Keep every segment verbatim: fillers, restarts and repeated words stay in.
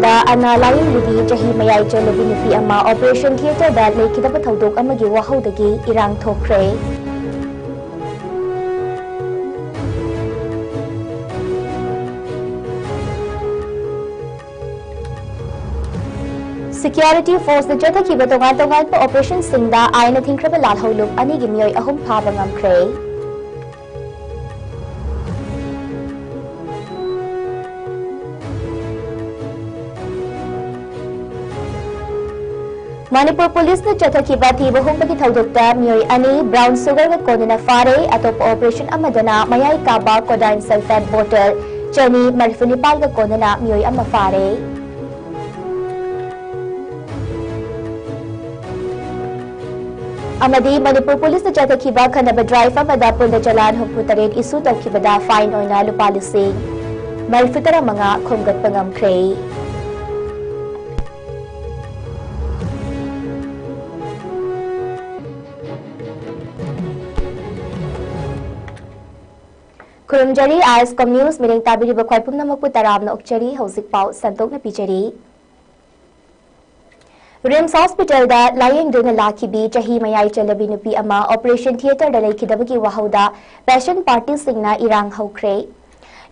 ꯗ ꯑꯅꯥ ꯂꯥꯌꯦꯡꯂꯤꯕꯤ ꯆꯍꯤ ꯃꯌꯥꯏ ꯆꯜꯂꯕꯤ ꯅꯨꯄꯤ ꯑꯃ ꯑꯣꯄꯔꯦꯁꯟ ꯊꯤꯌꯦꯇꯔꯗ ꯂꯩꯈꯤꯗꯕ ꯊꯧꯗꯣꯛ ꯑꯃꯒꯤ ꯋꯥꯍꯧꯗꯒꯤ ꯏꯔꯥꯡ ꯊꯣꯛꯈ꯭ꯔꯦ꯫ ꯁꯦꯀ꯭ꯌꯨꯔꯤꯇꯤ ꯐꯣꯔꯁꯅ ꯆꯠꯊꯈꯤꯕ ꯇꯣꯉꯥꯟ ꯇꯣꯉꯥꯟꯕ ꯑꯣꯄꯔꯦꯁꯟꯁꯤꯡꯗ ꯑꯥꯏꯟꯅ ꯊꯤꯡꯈ꯭ꯔꯕ ꯂꯥꯜꯍꯧꯂꯨꯞ ꯑꯅꯤꯒꯤ ꯃꯤꯑꯣꯏ ꯑꯍꯨꯝ ꯐꯥꯕ ꯉꯝꯈ꯭ꯔꯦ꯫ ꯃꯅꯤꯄꯨꯔ ꯄꯨꯂꯤꯁꯅ ꯆꯠꯊꯈꯤꯕ ꯊꯤꯕ ꯍꯨꯝꯕꯒꯤ ꯊꯧꯗꯣꯛꯇ ꯃꯤꯑꯣꯏ ꯑꯅꯤ ꯕ꯭ꯔꯥꯎꯟ ꯁꯨꯒꯔꯒ ꯀꯣꯟꯅꯅ ꯐꯥꯔꯦ꯫ ꯑꯇꯣꯞꯄ ꯑꯣꯄꯔꯦꯁꯟ ꯑꯃꯗꯅ ꯃꯌꯥꯏ ꯀꯥꯕ ꯀꯣꯗꯥꯏꯟ ꯁꯜꯐꯦꯠ ꯕꯣꯇꯜ ꯆꯅꯤ ꯃꯔꯤꯐꯨ ꯅꯤꯄꯥꯜꯒ ꯀꯣꯟꯅꯅ ꯃꯤꯑꯣꯏ ꯑꯃ ꯐꯥꯔꯦ꯫ ꯑꯃꯗꯤ ꯃꯅꯤꯄꯨꯔ ꯄꯨꯂꯤꯁꯅ ꯆꯠꯊꯈꯤꯕ ꯈꯠꯅꯕ ꯗ꯭ꯔꯥꯏꯚ ꯑꯃꯗ ꯄꯨꯟꯅ ꯆꯂꯥꯟ ꯍꯨꯝꯐꯨ ꯇꯔꯦꯠ ꯏꯁꯨ ꯇꯧꯈꯤꯕꯗ ꯐꯥꯏꯟ ꯑꯣꯏꯅ ꯂꯨꯄꯥ ꯂꯤꯁꯤꯡ ꯃꯔꯤꯐꯨ ꯇꯔꯥ ꯃꯉꯥ ꯈꯣꯝꯒꯠꯄ ꯉꯝꯈ꯭ꯔꯦ꯫ ꯈꯨꯔꯨꯝꯖꯔꯤ, ꯑꯥꯏ ꯑꯦꯁ ꯀꯣꯝ ꯅ꯭ꯌꯨꯁ ꯃꯤꯠꯌꯦꯡ ꯇꯥꯕꯤꯔꯤꯕ ꯈ꯭ꯋꯥꯏꯄꯨꯝꯅꯃꯛꯄꯨ ꯇꯔꯥꯝꯅ ꯑꯣꯛꯆꯔꯤ꯫ ꯍꯧꯖꯤꯛ ꯄꯥꯎ ꯁꯟꯗꯣꯛꯅ ꯄꯤꯖꯔꯤ꯫ ꯔꯤꯝꯁ ꯍꯣꯁꯄꯤꯇꯥꯜꯗ ꯂꯥꯌꯦꯡꯗꯨꯅ ꯂꯥꯛꯈꯤꯕꯤ ꯆꯍꯤ ꯃꯌꯥꯏ ꯆꯜꯂꯕꯤ ꯅꯨꯄꯤ ꯑꯃ ꯑꯣꯄꯔꯦꯁꯟ ꯊꯤꯌꯦꯇꯔꯗ ꯂꯩꯈꯤꯗꯕꯒꯤ ꯋꯥꯍꯧꯗ ꯄꯦꯁꯦꯟ ꯄꯥꯔꯇꯤꯁꯤꯡꯅ ꯏꯔꯥꯡ ꯍꯧꯈ꯭ꯔꯦ꯫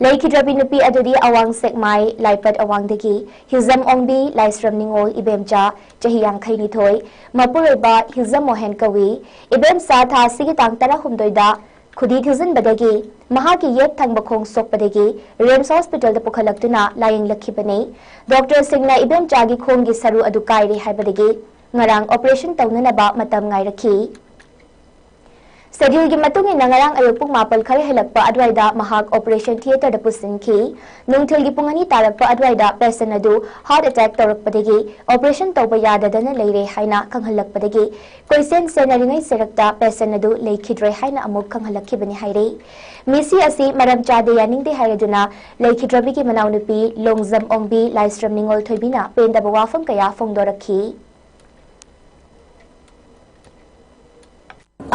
ꯂꯩꯈꯤꯗ꯭ꯔꯕꯤ ꯅꯨꯄꯤ ꯑꯗꯨꯗꯤ ꯑꯋꯥꯡ ꯁꯦꯛꯃꯥꯏ ꯂꯥꯏꯄꯠ ꯑꯋꯥꯡꯗꯒꯤ ꯍꯤꯖꯝ ꯑꯣꯡꯕꯤ ꯂꯥꯏꯁ꯭ꯔꯝ ꯅꯤꯉꯣꯜ ꯏꯕꯦꯝꯆꯥ, ꯆꯍꯤ ꯌꯥꯡꯈꯩ ꯅꯤꯊꯣꯏ, ꯃꯄꯨꯔꯣꯏꯕ ꯍꯤꯖꯝ ꯃꯣꯍꯦꯟ ꯀꯧꯏ꯫ ꯏꯕꯦꯝꯆꯥ ꯊꯥ ꯑꯁꯤꯒꯤ ꯇꯥꯡ ꯇꯔꯥꯍꯨꯝꯗꯣꯏꯗ ꯈꯨꯗꯤ ꯊꯤꯖꯤꯟꯕꯗꯒꯤ ꯃꯍꯥꯛꯀꯤ ꯌꯦꯠ ꯊꯪꯕ ꯈꯣꯡ ꯁꯣꯛꯄꯗꯒꯤ ꯔꯤꯝꯁ ꯍꯣꯁꯄꯤꯇꯥꯜꯗ ꯄꯨꯈꯠꯂꯛꯇꯨꯅ ꯂꯥꯌꯦꯡꯂꯛꯈꯤꯕꯅꯤ꯫ ꯗꯣꯛꯇꯔꯁꯤꯡꯅ ꯏꯕꯦꯝꯆꯥꯒꯤ ꯈꯣꯡꯒꯤ ꯁꯔꯨ ꯑꯗꯨ ꯀꯥꯏꯔꯦ ꯍꯥꯏꯕꯗꯒꯤ ꯉꯔꯥꯡ ꯑꯣꯄꯔꯦꯁꯟ ꯇꯧꯅꯅꯕ ꯃꯇꯝ ꯉꯥꯏꯔꯛꯈꯤ꯫ ꯁꯦꯗ꯭ꯌꯨꯜꯒꯤ ꯃꯇꯨꯡ ꯏꯟꯅ ꯉꯔꯥꯡ ꯑꯌꯨꯛ ꯄꯨꯡ ꯃꯥꯄꯜ ꯈꯔ ꯍꯦꯜꯂꯛꯄ ꯑꯗꯨꯋꯥꯏꯗ ꯃꯍꯥꯛ ꯑꯣꯄꯔꯦꯁꯟ ꯊꯤꯌꯦꯇꯔꯗ ꯄꯨꯁꯤꯟꯈꯤ꯫ ꯅꯨꯡꯊꯤꯜꯒꯤ ꯄꯨꯡ ꯑꯅꯤ ꯇꯥꯔꯛꯄ ꯑꯗꯨꯋꯥꯏꯗ ꯄꯦꯁꯦꯟ ꯑꯗꯨ ꯍꯥꯔꯠ ꯑꯦꯇꯦꯛ ꯇꯧꯔꯛꯄꯗꯒꯤ ꯑꯣꯄꯔꯦꯁꯟ ꯇꯧꯕ ꯌꯥꯗꯗꯅ ꯂꯩꯔꯦ ꯍꯥꯏꯅ ꯈꯪꯍꯜꯂꯛꯄꯗꯒꯤ ꯀꯣꯏꯆꯦꯟ ꯆꯦꯟꯅꯔꯤꯉꯩ ꯆꯔꯛꯇ ꯄꯦꯁꯦꯟ ꯑꯗꯨ ꯂꯩꯈꯤꯗ꯭ꯔꯦ ꯍꯥꯏꯅ ꯑꯃꯨꯛ ꯈꯪꯍꯜꯂꯛꯈꯤꯕꯅꯤ ꯍꯥꯏꯔꯤ꯫ ꯃꯤꯁꯤ ꯑꯁꯤ ꯃꯔꯝ ꯆꯥꯗꯦ, ꯌꯥꯅꯤꯡꯗꯦ ꯍꯥꯏꯔꯗꯨꯅ ꯂꯩꯈꯤꯗ꯭ꯔꯕꯤꯒꯤ ꯃꯅꯥꯎꯅꯨꯄꯤ ꯂꯣꯡꯖꯝ ꯑꯣꯡꯕꯤ ꯂꯥꯏꯁ꯭ꯔꯝ ꯅꯤꯉꯣꯜ ꯊꯣꯏꯕꯤꯅ ꯄꯦꯟꯗꯕ ꯋꯥꯐꯝ ꯀꯌꯥ ꯐꯣꯡꯗꯣꯔꯛꯈꯤ꯫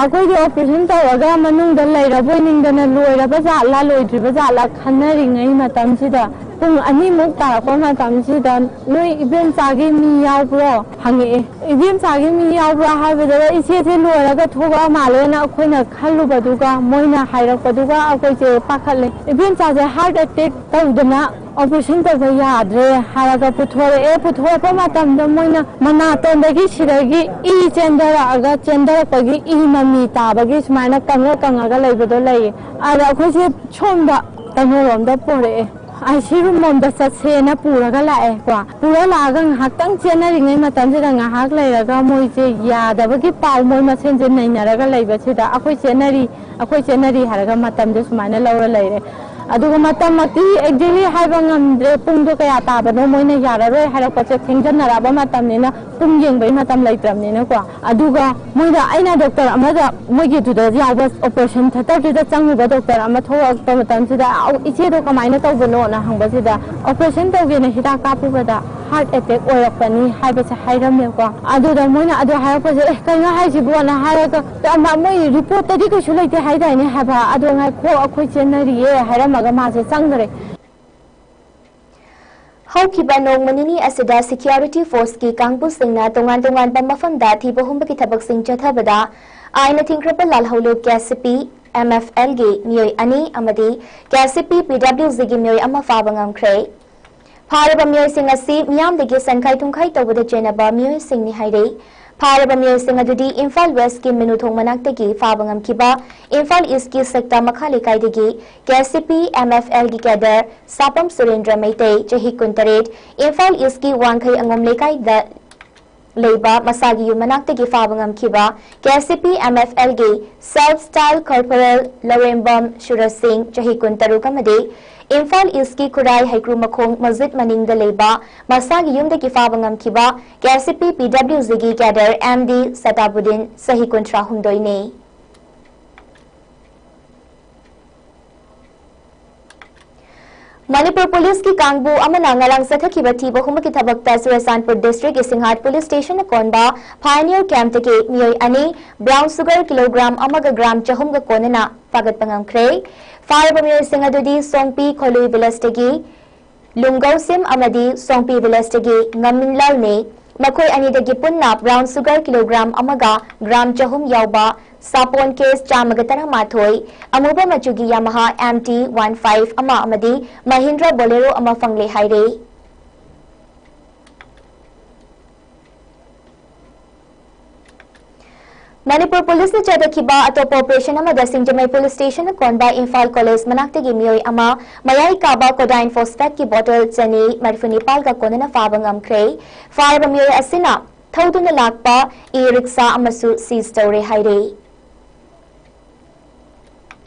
ꯑꯩꯈꯣꯏꯒꯤ ꯑꯣꯄꯔꯦꯁꯟ ꯇꯧꯔꯒ ꯃꯅꯨꯡꯗ ꯂꯩꯔꯕꯣꯏ ꯅꯤꯡꯗꯅ ꯂꯣꯏꯔꯕ ꯖꯥꯠꯂꯥ ꯂꯣꯏꯗ꯭ꯔꯤꯕ ꯖꯥꯠꯂꯥ ꯈꯟꯅꯔꯤꯉꯩ ꯃꯇꯝꯁꯤꯗ ꯄꯨꯡ ꯑꯅꯤꯃꯨꯛ ꯇꯥꯔꯛꯄ ꯃꯇꯝꯁꯤꯗ, "ꯅꯣꯏ ꯏꯕꯦꯝꯆꯥꯒꯤ ꯃꯤ ꯌꯥꯎꯕ꯭ꯔꯣ?" ꯍꯪꯉꯛꯑꯦ꯫ "ꯏꯕꯦꯝꯆꯥꯒꯤ ꯃꯤ ꯌꯥꯎꯕ꯭ꯔꯥ?" ꯍꯥꯏꯕꯗꯨꯗ, "ꯏꯆꯦꯁꯦ ꯂꯣꯏꯔꯒ ꯊꯣꯛꯂꯛꯑ ꯃꯥꯜꯂꯦꯅ" ꯑꯩꯈꯣꯏꯅ ꯈꯜꯂꯨꯕꯗꯨꯒ, ꯃꯣꯏꯅ ꯍꯥꯏꯔꯛꯄꯗꯨꯒ ꯑꯩꯈꯣꯏꯁꯦ ꯄꯥꯈꯠꯂꯦ꯫ "ꯏꯕꯦꯝꯆꯥꯁꯦ heart attack ꯇꯧꯗꯅ operation ꯇꯧꯕ ꯌꯥꯗ꯭ꯔꯦ" ꯍꯥꯏꯔꯒ ꯄꯨꯊꯣꯔꯛꯑꯦ꯫ ꯄꯨꯊꯣꯔꯛꯄ ꯃꯇꯝꯗ ꯃꯣꯏꯅ ꯃꯅꯥꯇꯣꯟꯗꯒꯤ ꯁꯤꯗꯒꯤ ꯏ ꯆꯦꯟꯊꯔꯛꯑꯒ, ꯆꯦꯟꯊꯔꯛꯄꯒꯤ ꯏ ꯃꯃꯤ ꯇꯥꯕꯒꯤ ꯁꯨꯃꯥꯏꯅ ꯀꯪꯉ ꯀꯪꯉꯒ ꯂꯩꯕꯗꯣ ꯂꯩꯌꯦ꯫ ꯑꯗ ꯑꯩꯈꯣꯏꯁꯦ ꯁꯣꯝꯗ ꯀꯩꯅꯣꯔꯣꯝꯗ ꯄꯣꯔꯛꯑꯦ, ꯑꯥꯏ ꯁꯤ ꯔꯨꯝ ꯂꯣꯝꯗ ꯆꯠꯁꯦꯅ ꯄꯨꯔꯒ ꯂꯥꯛꯑꯦ ꯀꯣ꯫ ꯄꯨꯔ ꯂꯥꯛꯑꯒ ꯉꯥꯏꯍꯥꯛꯇꯪ ꯆꯦꯟꯅꯔꯤꯉꯩ ꯃꯇꯝꯁꯤꯗ, ꯉꯥꯏꯍꯥꯛ ꯂꯩꯔꯒ ꯃꯣꯏꯁꯦ ꯌꯥꯗꯕꯒꯤ ꯄꯥꯎ ꯃꯣꯏ ꯃꯁꯦꯟꯁꯦ ꯅꯩꯅꯔꯒ ꯂꯩꯕꯁꯤꯗ, "ꯑꯩꯈꯣꯏ ꯆꯦꯟꯅꯔꯤ, ꯑꯩꯈꯣꯏ ꯆꯦꯟꯅꯔꯤ" ꯍꯥꯏꯔꯒ ꯃꯇꯝꯁꯦ ꯁꯨꯃꯥꯏꯅ ꯂꯧꯔ ꯂꯩꯔꯦ꯫ ꯑꯗꯨꯒ ꯃꯇꯝꯃꯛꯇꯤ exactly ꯍꯥꯏꯕ ꯉꯝꯗ꯭ꯔꯦ, ꯄꯨꯡꯗꯣ ꯀꯌꯥ ꯇꯥꯕꯅꯣ, ꯃꯣꯏꯅ ꯌꯥꯔꯔꯣꯏ ꯍꯥꯏꯔꯛꯄꯁꯦ ꯊꯦꯡꯖꯟꯅꯔꯛꯑꯕ ꯃꯇꯝꯅꯤꯅ, ꯄꯨꯡ ꯌꯦꯡꯕꯒꯤ ꯃꯇꯝ ꯂꯩꯇ꯭ꯔꯕꯅꯤꯅꯀꯣ꯫ ꯑꯗꯨꯒ ꯃꯣꯏꯗ, ꯑꯩꯅ ꯗꯣꯛꯇꯔ ꯑꯃꯗ, ꯃꯣꯏꯒꯤꯗꯨꯗ ꯌꯥꯎꯕ, operation theatreꯗꯨꯗ ꯆꯪꯉꯨꯕ ꯗꯣꯛꯇꯔ ꯑꯃ ꯊꯣꯛꯂꯛꯄ ꯃꯇꯝꯁꯤꯗ, "ꯑꯧ, ꯏꯆꯦꯗꯣ ꯀꯃꯥꯏꯅ ꯇꯧꯕꯅꯣꯅ?" ꯍꯪꯕꯁꯤꯗ, "operation ꯇꯧꯒꯦꯅ ꯍꯤꯗꯥꯛ ꯀꯥꯞꯄꯨꯕꯗ heart attack ꯑꯣꯏꯔꯛꯄꯅꯤ" ꯍꯥꯏꯕꯁꯦ ꯍꯥꯏꯔꯝꯃꯦꯀꯣ꯫ ꯑꯗꯨꯗ ꯃꯣꯏꯅ ꯑꯗꯨ ꯍꯥꯏꯔꯛꯄꯁꯦ, "ꯑꯦ, ꯀꯩꯅꯣ ꯍꯥꯏꯁꯤꯕꯣꯅ?" ꯍꯥꯏꯔꯒ, "ꯑꯃ ꯃꯣꯏ reportꯇꯗꯤ ꯀꯩꯁꯨ ꯂꯩꯇꯦ ꯍꯥꯏꯗꯥꯏꯅꯦ?" ꯍꯥꯏꯕ꯫ "ꯑꯗꯣ ꯉꯥꯏꯈꯣ, ꯑꯩꯈꯣꯏ ꯆꯦꯟꯅꯔꯤꯌꯦ" ꯍꯥꯏꯔꯝꯃꯒ ꯃꯥꯁꯦ ꯆꯪꯈ꯭ꯔꯦ꯫ ꯍꯧꯈꯤꯕ ꯅꯣꯡꯃ ꯅꯤꯅꯤ ꯑꯁꯤꯗ security forceꯀꯤ ꯀꯥꯡꯕꯨꯁꯤꯡꯅ ꯇꯣꯉꯥꯟ ꯇꯣꯉꯥꯟꯕ ꯃꯐꯝꯗ ꯊꯤꯕ ꯍꯨꯝꯕꯒꯤ ꯊꯕꯛꯁꯤꯡ ꯆꯠꯊꯕꯗ, ꯑꯥꯏꯟꯅ ꯊꯤꯡꯈ꯭ꯔꯕ ꯂꯥꯜꯍꯧꯂꯨꯞ ꯀꯦ ꯁꯤ ꯄꯤ ꯑꯦꯝ ꯑꯦꯐ ꯑꯦꯜꯒꯤ ꯃꯤꯑꯣꯏ ꯑꯅꯤ ꯑꯃꯗꯤ ꯀꯦ ꯁꯤ ꯄꯤ ꯄꯤ ꯗꯕ꯭ꯂꯤꯎ ꯖꯤꯒꯤ ꯃꯤꯑꯣꯏ ꯑꯃ ꯐꯥꯕ ꯉꯝꯈ꯭ꯔꯦ꯫ ꯐꯥꯔꯕ ꯃꯤꯑꯣꯏꯁꯤꯡ ꯑꯁꯤ ꯃꯤꯌꯥꯝꯗꯒꯤ ꯁꯦꯟꯈꯥꯏ ꯊꯨꯝꯈꯥꯏ ꯇꯧꯕꯗ ꯆꯦꯟꯅꯕ ꯃꯤꯑꯣꯏꯁꯤꯡꯅꯤ ꯍꯥꯏꯔꯤ꯫ ꯐꯥꯔꯕ ꯃꯤꯑꯣꯏꯁꯤꯡ ꯑꯗꯨꯗꯤ ꯏꯝꯐꯥꯜ ꯋꯦꯁꯀꯤ ꯃꯤꯅꯨꯊꯣꯡ ꯃꯅꯥꯛꯇꯒꯤ ꯐꯥꯕ ꯉꯝꯈꯤꯕ ꯏꯝꯐꯥꯜ ꯏꯁꯀꯤ ꯁꯦꯛꯇꯥ ꯃꯈꯥ ꯂꯩꯀꯥꯏꯗꯒꯤ K C P M F ꯑꯦꯜꯒꯤ cadre ꯁꯥꯄꯝ ꯁꯨꯔꯦꯟꯗ꯭ꯔ ꯃꯩꯇꯩ, ꯆꯍꯤ ꯀꯨꯟꯇꯔꯦꯠ, ꯏꯝꯐꯥꯜ ꯏꯁꯀꯤ ꯋꯥꯡꯈꯩ ꯑꯉꯣꯝ ꯂꯩꯀꯥꯏꯗ ꯂꯩꯕ ꯃꯁꯥꯒꯤ ꯌꯨꯝ ꯃꯅꯥꯛꯇꯒꯤ ꯐꯥꯕ ꯉꯝꯈꯤꯕ K C P M F ꯑꯦꯜꯒꯤ self style corporal Laurembam Suraj Singh, ꯆꯍꯤ ꯀꯨꯟꯇꯔꯨꯛ ꯑꯃꯗꯤ ꯏꯝꯐꯥꯜ ꯏꯁꯀꯤ ꯈꯨꯔꯥꯏ ꯍꯩꯀ꯭ꯔꯨ ꯃꯈꯣꯡ ꯃꯁꯖꯤꯗ ꯃꯅꯤꯡꯗ ꯂꯩꯕ ꯃꯁꯥꯒꯤ ꯌꯨꯝꯗꯒꯤ ꯐꯥꯕ ꯉꯝꯈꯤꯕ ꯀꯦ ꯁꯤ ꯄꯤ ꯄꯤ ꯗꯕ꯭ꯂꯤꯎ ꯖꯤꯒꯤ cadre ꯑꯦꯝ ꯗꯤ ꯁꯇꯥꯕꯨꯗꯤꯟ, ꯆꯍꯤ ꯀꯨꯟꯊ꯭ꯔꯥ ꯍꯨꯝꯗꯣꯏꯅꯤ꯫ ꯃꯅꯤꯄꯨꯔ ꯄꯨꯂꯤꯁꯀꯤ ꯀꯥꯡꯕꯨ ꯑꯃꯅ ꯉꯔꯥꯡ ꯆꯠꯊꯈꯤꯕ ꯊꯤꯕ ꯍꯨꯝꯕꯒꯤ ꯊꯕꯛꯇ ꯆꯨꯔꯆꯥꯟꯄꯨꯔ districtꯀꯤ ꯁꯤꯡꯍꯥꯠ police stationꯅ ꯀꯣꯟꯕ Pioneer campꯇꯒꯤ ꯃꯤꯑꯣꯏ ꯑꯅꯤ brown sugar kilogram ꯑꯃꯒ gram ꯆꯍꯨꯝꯒ ꯀꯣꯟꯅꯅ ꯐꯥꯒꯠꯄ ꯉꯝꯈ꯭ꯔꯦ꯫ ꯐꯥꯔꯕ ꯃꯤꯑꯣꯏꯁꯤꯡ ꯑꯗꯨꯗꯤ ꯁꯣꯡꯄꯤ ꯈꯣꯂꯨꯏ villageꯇꯒꯤ ꯂꯨꯡꯒꯧꯁꯤꯝ ꯑꯃꯗꯤ ꯁꯣꯡꯄꯤ ꯚꯤꯂꯦꯖꯇꯒꯤ ꯉꯝꯃꯤꯟꯂꯥꯜꯅꯤ꯫ ꯃꯈꯣꯏ ꯑꯅꯤꯗꯒꯤ ꯄꯨꯟꯅ ꯕ꯭ꯔꯥꯎꯟ ꯁꯨꯒꯔ ꯀꯤꯂꯣꯒ꯭ꯔꯥꯝ ꯑꯃꯒ ꯒ꯭ꯔꯥꯝ ꯆꯍꯨꯝ ꯌꯥꯎꯕ ꯁꯥꯄꯣꯟ ꯀꯦꯁ ꯆꯥꯝꯃꯒ ꯇꯔꯥꯃꯥꯊꯣꯏ, ꯑꯃꯨꯕ ꯃꯆꯨꯒꯤ ꯌꯥꯃꯥꯍꯥ ꯑꯦꯝ ꯇꯤ ꯋꯥꯟ ꯐꯥꯏꯚ ꯑꯃ ꯑꯃꯗꯤ ꯃꯍꯤꯟꯗ꯭ꯔ ꯕꯣꯂꯦꯔꯣ ꯑꯃ ꯐꯪꯂꯦ ꯍꯥꯏꯔꯤ꯫ ꯃꯅꯤꯄꯨꯔ ꯄꯨꯂꯤꯁꯅ ꯆꯠꯊꯈꯤꯕ ꯑꯇꯣꯞꯄ ꯑꯣꯄꯔꯦꯁꯟ ꯑꯃꯗ ꯁꯤꯡꯖꯃꯩ ꯄꯨꯂꯤꯁ ꯁ꯭ꯇꯦꯁꯟꯅ ꯀꯣꯟꯕ ꯏꯝꯐꯥꯜ ꯀꯣꯂꯦꯖ ꯃꯅꯥꯛꯇꯒꯤ ꯃꯤꯑꯣꯏ ꯑꯃ ꯃꯌꯥꯏ ꯀꯥꯕ ꯀꯣꯗꯥꯏꯟ ꯐꯣꯁꯐꯦꯠꯀꯤ ꯕꯣꯇꯜ ꯆꯅꯤ ꯃꯔꯤꯐꯨ ꯅꯤꯄꯥꯜꯒ ꯀꯣꯟꯅꯅ ꯐꯥꯕ ꯉꯝꯈ꯭ꯔꯦ꯫ ꯐꯥꯔꯕ ꯃꯤꯑꯣꯏ ꯑꯁꯤꯅ ꯊꯧꯗꯨꯅ ꯂꯥꯛꯄ ꯏ ꯔꯤꯛꯁꯥ ꯑꯃꯁꯨ ꯁꯤꯖ ꯇꯧꯔꯦ ꯍꯥꯏꯔꯤ꯫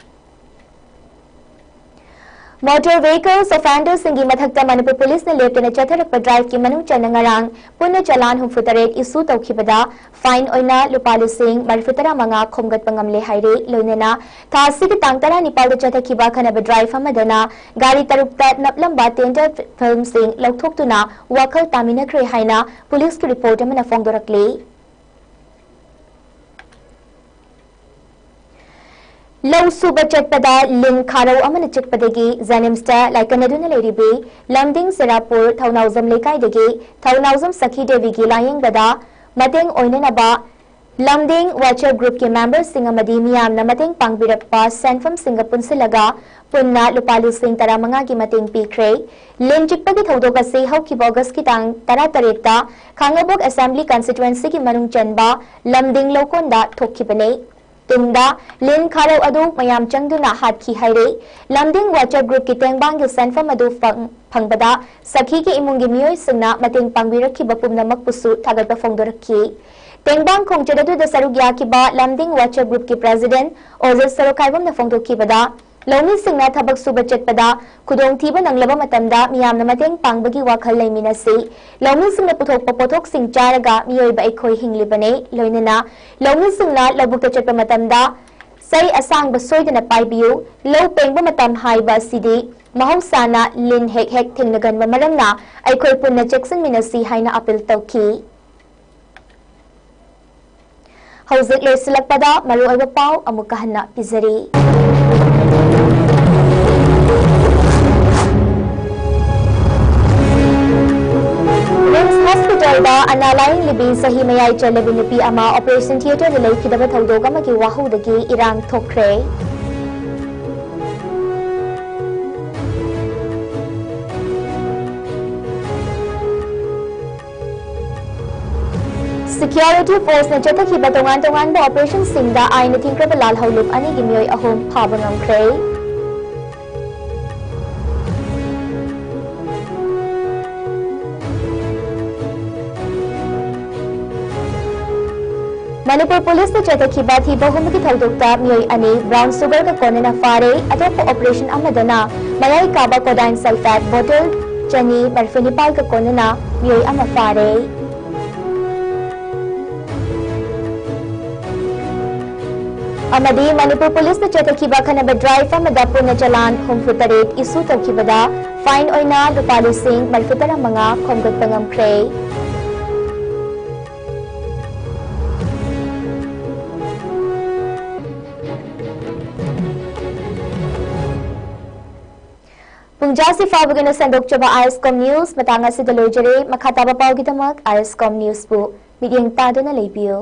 ꯃꯣꯇꯣꯔ ꯚꯦꯍꯤꯀꯜꯁ ꯑꯣꯐꯦꯟꯗꯔꯁꯤꯡꯒꯤ ꯃꯊꯛꯇ ꯃꯅꯤꯄꯨꯔ ꯄꯨꯂꯤꯁꯅ ꯂꯦꯞꯇꯅ ꯆꯠꯊꯔꯛꯄ ꯗ꯭ꯔꯥꯏꯚꯀꯤ ꯃꯅꯨꯡ ꯆꯟꯅ ꯉꯔꯥꯡ ꯄꯨꯟꯅ ꯆꯂꯥꯟ ꯍꯨꯝꯐꯨ ꯇꯔꯦꯠ ꯏꯁꯨ ꯇꯧꯈꯤꯕꯗ ꯐꯥꯏꯟ ꯑꯣꯏꯅ ꯂꯨꯄꯥ ꯂꯤꯁꯤꯡ ꯃꯔꯤꯐꯨ ꯇꯔꯥ ꯃꯉꯥ ꯈꯣꯝꯒꯠꯄ ꯉꯝꯂꯦ ꯍꯥꯏꯔꯦ꯫ ꯂꯣꯏꯅꯅ ꯊꯥ ꯑꯁꯤꯒꯤ ꯇꯥꯡ ꯇꯔꯥꯅꯤꯄꯥꯜꯗ ꯆꯠꯊꯈꯤꯕ ꯑꯈꯟꯅꯕ ꯗ꯭ꯔꯥꯏꯚ ꯑꯃꯗꯅ ꯒꯥꯔꯤ ꯇꯔꯨꯛꯇ ꯅꯞꯂꯝꯕ ꯇꯦꯟꯗꯔ ꯐꯤꯜꯝꯁꯤꯡ ꯂꯧꯊꯣꯛꯇꯨꯅ ꯋꯥꯈꯜ ꯇꯥꯃꯤꯟꯅꯈ꯭ꯔꯦ ꯍꯥꯏꯅ ꯄꯨꯂꯤꯁꯀꯤ ꯔꯤꯄꯣꯔꯠ ꯑꯃꯅ ꯐꯣꯡꯗꯣꯔꯛꯂꯤ꯫ ꯂꯧ ꯁꯨꯕ ꯆꯠꯄꯗ ꯂꯤꯟ ꯈꯥꯔꯧ ꯑꯃꯅ ꯆꯤꯛꯄꯗꯒꯤ ꯖꯦꯅꯤꯝꯁꯇ ꯂꯥꯏꯀꯠꯅꯗꯨꯅ ꯂꯩꯔꯤꯕꯤ ꯂꯝꯗꯤꯡ ꯁꯦꯔꯥꯄꯨꯔ ꯊꯧꯅꯥꯎꯖꯝ ꯂꯩꯀꯥꯏꯗꯒꯤ ꯊꯧꯅꯥꯎꯖꯝ ꯁꯈꯤ ꯗꯦꯕꯤꯒꯤ ꯂꯥꯌꯦꯡꯕꯗ ꯃꯇꯦꯡ ꯑꯣꯏꯅꯅꯕ ꯂꯝꯗꯤꯡ WhatsApp ꯒ꯭ꯔꯨꯞꯀꯤ ꯃꯦꯝꯕꯔꯁꯤꯡ ꯑꯃꯗꯤ ꯃꯤꯌꯥꯝꯅ ꯃꯇꯦꯡ ꯄꯥꯡꯕꯤꯔꯛꯄ ꯁꯦꯟꯐꯝꯁꯤꯡꯒ ꯄꯨꯟꯁꯤꯜꯂꯒ ꯄꯨꯟꯅ ꯂꯨꯄꯥ ꯂꯤꯁꯤꯡ ꯇꯔꯥꯃꯉꯥꯒꯤ ꯃꯇꯦꯡ ꯄꯤꯈ꯭ꯔꯦ꯫ ꯂꯤꯟ ꯆꯤꯛꯄꯒꯤ ꯊꯧꯗꯣꯛ ꯑꯁꯤ ꯍꯧꯈꯤꯕ ꯑꯣꯒꯁꯀꯤ ꯇꯥꯡ ꯇꯔꯥꯇꯔꯦꯠꯇ ꯈꯥꯡꯉꯕꯣꯛ ꯑꯦꯁꯦꯝꯕ꯭ꯂꯤ ꯀꯟꯁꯇꯤꯇ꯭ꯋꯦꯟꯁꯤꯒꯤ ꯃꯅꯨꯡ ꯆꯟꯕ ꯂꯝꯗꯤꯡ ꯂꯧꯀꯣꯟꯗ ꯊꯣꯛꯈꯤꯕꯅꯤ꯫ ꯇꯨꯡꯗ ꯂꯤꯟ ꯈꯥꯔꯧ ꯑꯗꯨ ꯃꯌꯥꯝ ꯆꯪꯗꯨꯅ ꯍꯥꯠꯈꯤ ꯍꯥꯏꯔꯤ꯫ ꯂꯝꯗꯤꯡ WhatsApp ꯒ꯭ꯔꯨꯞꯀꯤ ꯇꯦꯡꯕꯥꯡꯒꯤ ꯁꯦꯟꯐꯝ ꯑꯗꯨ ꯐꯪ-, ꯐꯪꯕꯗ ꯁꯈꯤꯒꯤ ꯏꯃꯨꯡꯒꯤ ꯃꯤꯑꯣꯏꯁꯤꯡꯅ ꯃꯇꯦꯡ ꯄꯥꯡꯕꯤꯔꯛꯈꯤꯕ ꯄꯨꯝꯅꯃꯛꯄꯨꯁꯨ ꯊꯥꯒꯠꯄ ꯐꯣꯡꯗꯣꯔꯛꯈꯤ꯫ ꯇꯦꯡꯕꯥꯡ ꯈꯣꯡꯆꯠ ꯑꯗꯨꯗ ꯁꯔꯨꯛ ꯌꯥꯈꯤꯕ ꯂꯝꯗꯤꯡ WhatsApp ꯒ꯭ꯔꯨꯞꯀꯤ ꯄ꯭ꯔꯦꯁꯤꯗꯦꯟꯠ ꯑꯣꯖꯦ ꯁꯣꯔꯣꯛꯈꯥꯏꯕꯝꯅ ꯐꯣꯡꯗꯣꯛꯈꯤꯕꯗ, ꯂꯧꯃꯤꯁꯤꯡꯅ ꯊꯕꯛ ꯁꯨꯕ ꯆꯠꯄꯗ ꯈꯨꯗꯣꯡꯊꯤꯕ ꯅꯪꯂꯕ ꯃꯇꯝꯗ ꯃꯤꯌꯥꯝꯅ ꯃꯇꯦꯡ ꯄꯥꯡꯕꯒꯤ ꯋꯥꯈꯜ ꯂꯩꯃꯤꯟꯅꯁꯤ꯫ ꯂꯧꯃꯤꯁꯤꯡꯅ ꯄꯨꯊꯣꯛꯄ ꯄꯣꯠꯊꯣꯛꯁꯤꯡ ꯆꯥꯔꯒ ꯃꯤꯑꯣꯏꯕ ꯑꯩꯈꯣꯏ ꯍꯤꯡꯂꯤꯕꯅꯤ꯫ ꯂꯣꯏꯅꯅ ꯂꯧꯃꯤꯁꯤꯡꯅ ꯂꯧꯕꯨꯛꯇ ꯆꯠꯄ ꯃꯇꯝꯗ ꯆꯩ ꯑꯁꯥꯡꯕ ꯁꯣꯏꯗꯅ ꯄꯥꯏꯕꯤꯌꯨ꯫ ꯂꯧ ꯄꯦꯡꯕ ꯃꯇꯝ ꯍꯥꯏꯕ ꯑꯁꯤꯗꯤ ꯃꯍꯧꯁꯥꯅ ꯂꯤꯟ ꯍꯦꯛ ꯍꯦꯛ ꯊꯦꯡꯅꯒꯟꯕ ꯃꯔꯝꯅ ꯑꯩꯈꯣꯏ ꯄꯨꯟꯅ ꯆꯦꯛꯁꯤꯟꯃꯤꯟꯅꯁꯤ ꯍꯥꯏꯅ ꯑꯄꯤꯜ ꯇꯧꯈꯤ꯫ ꯍꯧꯖꯤꯛ ꯂꯣꯏꯁꯤꯜꯂꯛꯄꯗ ꯃꯔꯨꯑꯣꯏꯕ ꯄꯥꯎ ꯑꯃꯨꯛꯀ ꯍꯟꯅ ꯄꯤꯖꯔꯤ꯫ ꯑꯅꯥ ꯂꯥꯌꯦꯡꯂꯤꯕꯤ ꯆꯍꯤ ꯃꯌꯥꯏ ꯆꯜꯂꯕꯤ ꯅꯨꯄꯤ ꯑꯃ operation theatreꯗ ꯂꯩꯈꯤꯗꯕ ꯊꯧꯗꯣꯛ ꯑꯃꯒꯤ ꯋꯥꯍꯧꯗꯒꯤ ꯏꯔꯥꯡ ꯊꯣꯛꯈ꯭ꯔꯦ꯫ Security forceꯅ ꯆꯠꯊꯈꯤꯕ ꯇꯣꯉꯥꯟ ꯇꯣꯉꯥꯟꯕ operationꯁꯤꯡꯗ ꯑꯥꯏꯟꯅ ꯊꯤꯡꯈ꯭ꯔꯕ ꯂꯥꯜꯍꯧꯂꯨꯞ ꯑꯅꯤꯒꯤ ꯃꯤꯑꯣꯏ ꯑꯍꯨꯝ ꯐꯥꯕ ꯉꯝꯈ꯭ꯔꯦ꯫ ꯃꯅꯤꯄꯨꯔ ꯄꯨꯂꯤꯁꯅ ꯆꯠꯊꯈꯤꯕ ꯊꯤꯕ ꯍꯨꯝꯕꯒꯤ ꯊꯧꯗꯣꯛꯇ ꯃꯤꯑꯣꯏ ꯑꯅꯤ brown sugarꯒ ꯀꯣꯟꯅꯅ ꯐꯥꯔꯦ꯫ ꯑꯇꯣꯞꯄ operation ꯑꯃꯗꯅ ꯃꯌꯥꯏ ꯀꯥꯕ codeine sulphate bottle ꯆꯅꯤ ꯃꯔꯤꯐꯨ ꯅꯤꯄꯥꯜꯒ ꯀꯣꯟꯅꯅ ꯃꯤꯑꯣꯏ ꯑꯃ ꯐꯥꯔꯦ꯫ ꯑꯃꯗꯤ ꯃꯅꯤꯄꯨꯔ ꯄꯨꯂꯤꯁꯅ ꯆꯠꯊꯈꯤꯕ ꯈꯠꯅꯕ drive ꯑꯃꯗ ꯄꯨꯟꯅ ꯆꯂꯥꯟ ꯍꯨꯝꯐꯨ ꯇꯔꯦꯠ issue ꯇꯧꯈꯤꯕꯗ fine ꯑꯣꯏꯅ ꯂꯨꯄꯥ ꯂꯤꯁꯤꯡ ꯃꯔꯤꯐꯨ ꯇꯔꯥ ꯃꯉꯥ ꯈꯣꯝꯒꯠꯄ ꯉꯝꯈ꯭ꯔꯦ꯫ ꯄꯨꯡꯖꯥꯁꯤ ꯐꯥꯎꯕꯒꯤ ꯑꯣꯏꯅ ꯁꯟꯗꯣꯛꯆꯕ ꯑꯥꯏ ꯑꯦꯁ ꯀꯣꯝ news ꯃꯇꯥꯡ ꯑꯁꯤꯗ ꯂꯣꯏꯖꯔꯦ꯫ ꯃꯈꯥ ꯇꯥꯕ ꯄꯥꯎꯒꯤꯗꯃꯛ ꯑꯥꯏ ꯑꯦꯁ ꯀꯣꯝ newsꯄꯨ ꯃꯤꯠꯌꯦꯡ ꯇꯥꯗꯨꯅ ꯂꯩꯕꯤꯌꯨ꯫